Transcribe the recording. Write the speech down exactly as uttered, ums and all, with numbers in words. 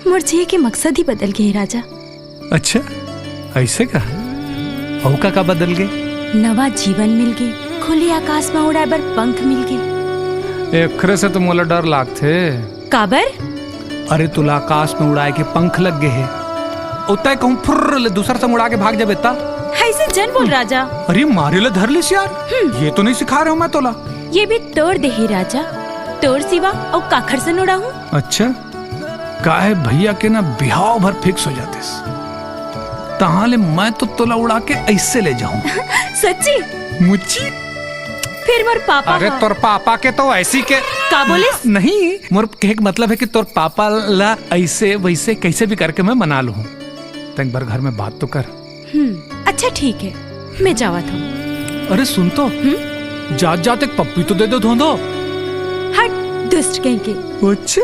मोर जिए के मकसद ही बदल गे हे राजा। अच्छा, ऐसे का? अउ का का बदल गे? नवा जीवन मिल गे, खुली आकाश में उड़ाए बर पंख मिल गे। एकरे से तो मोला डर लागथे। काबर? अरे, तोला आकाश में उड़ाए के पंख लग गे हे, अउ तैं कहूँ फुर्र ले दूसर संग उड़ा के भाग जाबे त? ऐसे झन बोल राजा। अरे, मारे ला धर लिस यार, ये तो नहीं सिखा रहे हो मैं तोला। ये भी तोर देही राजा, तोर सिवा अउ काखर से उड़ाहूँ? अच्छा, काहे भैया के ना बिहाव भर फिक्स हो जातिस, तहाँ ले मैं तो तोला उड़ा के ऐसे ले जाहूँ। सच्ची? मुच्ची? फिर मोर पापा अरे हा? तोर पापा के तो ऐसी के का बोलिस? नहीं, मोर कहे के मतलब हे कि तोर पापा ला ऐसे वैसे कैसे भी करके मैं मना लूँ। तैं एक बार घर में बात तो कर। हम्म, अच्छा ठीक हे, मैं जावत हूँ। अरे सुन तो, हम्म? जात जात एक पप्पी तो दे दे धोंधो। हट, दुष्ट कहीं के। अच्छा।